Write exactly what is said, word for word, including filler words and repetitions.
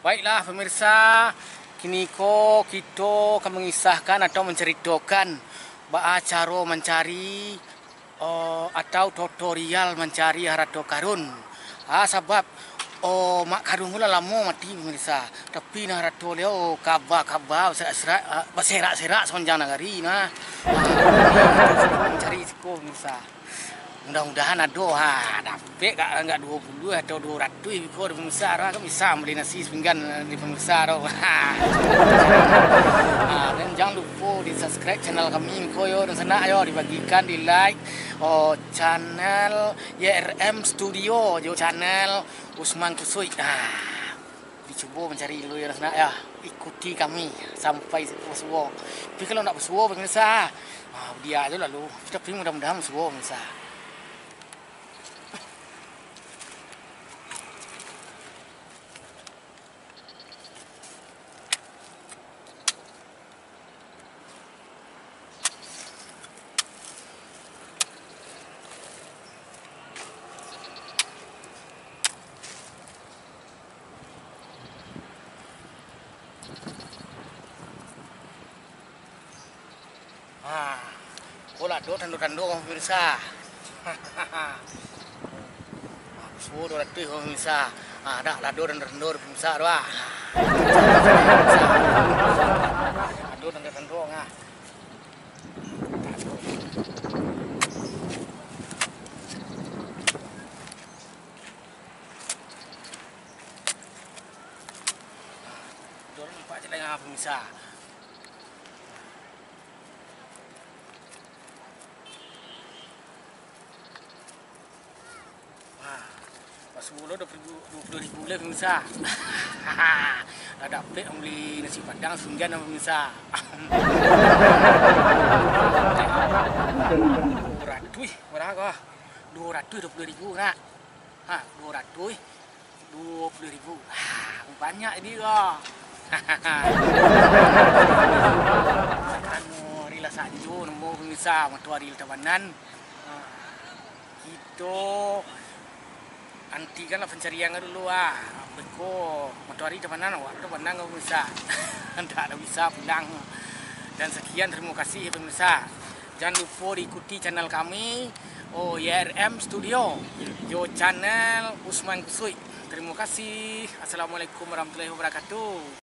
Baiklah, pemirsa, kiniko kito ka mangisahkan atau mancaritokan baa caro mancari, oh, atau tutorial mancari harato karun. Ah, sabab, oh, mak karun ko lah lamo mati, pemirsa. Tapi, nah, harato liau kaba-kaba, baserak-serak, ah, baserak-serak sapanjang nagari, nah. Ah, mancari siko, pemirsa. Mudah-mudahan ado, ha, dapek ka, angka duo puluah atau duo ratuih beko, pemirsa, kan bisa mambali nasi sapinggan, eh, di pemirsa tu. Ha, dan jangan lupo di-subscribe channel kami ko yo, dunsanak yo, dibagikan, di-like, oh, channel Y R M Studio, jo channel Usman Kusuik. Ha. Dicubo mancari dulu yo, dunsanak yo. Ikuti kami sampai basuo. Tapi kalau ndak basuo, pemirsa, ah, dia ajo lalu. Tapi mudah-mudahan basuo, pemirsa. Ha, ko lah ado tando-tando, pemirsa. Ha, basuo duo ratuih, pemirsa. Ha, dak lah ado tando-tando, pemirsa, tu, ha. Ado tando-tando, ha. Ado nampak je lah, ha, pemirsa. Wah, basuo lo duo puluah ribu, duo puluah ribu lai, pemirsa. Lah dapek mambali nasi padang sapinggan, pemirsa. Duo ratuih, bara ko? Duo ratuih duo puluah ribu, nak. Ha, duo ratuih duo puluah ribu. Ha, banyak jadi ko. Anu, ari lah sanjo namo, pemirsa, matoari lah tabanan. Ha, kito antikanlah pancarian ko dulu, ah. Beko matoari tabanan, awak tabanan ko, pemirsa. Ndak ado bisa pulang. Dan sekian, terima kasih, pemirsa. Jangan lupo diikuti channel kami, oh, Y R M Studio, jo channel Usman Kusuik. Terima kasih. Assalamualaikum warahmatullahi wabarakatuh.